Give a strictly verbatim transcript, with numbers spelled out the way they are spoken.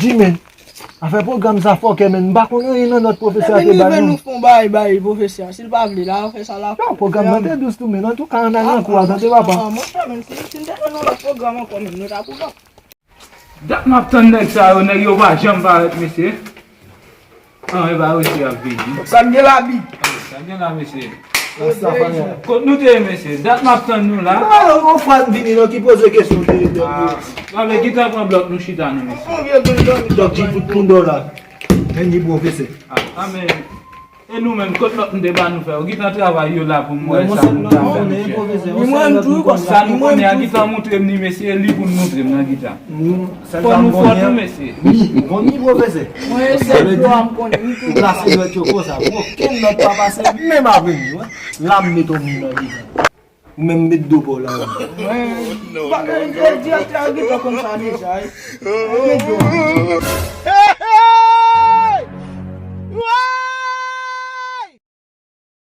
Di men, afè pwogram sa fòkè men, m pa konn anyen nan nòt pwofesè a te ba nou. Depi n rive nou fè yon bagay bay pwofesè a, si l pa vle la, fè sa la. Non, pwogram nan te dous tou men, antouka ann al nan kou a, tande papa. Ah, monchè, men si, si n te jwenn yon lòt pwogram ankò men, nou ta pran. Dat m ap tann nèg sa yo, nèg yo pa janm parèt, mesye. An, e pa rete y ap vini. Sa k gen la, Big? Sa k gen la, mesye? Kot nou te ye, mesye? Dat m ap tann nou la. Alò, yon fwa n vini, non, ki poze kesyon te ye dènye. Ah, men gentan pran blòk nou chita nou, mesye. Yon vye grann dòmi. Dòk G fout pou dòla. Men ni pwofesè. Ah, ah, men. E nou menm, kot lòt nou te ba nou fè? Ou gentan travay yo la pou m wè sa nou ta fè, monchè. Ni mwen tou, konsa, ni mwen tou. Sa nou konnen a, gentan montre m ni, mesye, li pou n montre m nan gentan. Fò nou fò tou, mesye. Wi, ou konn li, pwofesè. Mwen se dlo a m konnen, wi, tou. Ou plase dwèt yo konsa. Okenn nòt pa pase, menm apre m, wi. La m met yon moun nan deja. Ou menm met do pa w la, wi. Mwen, pa, e, e, direktè a gentan konn sa deja, wi. Mwen gen dlo a.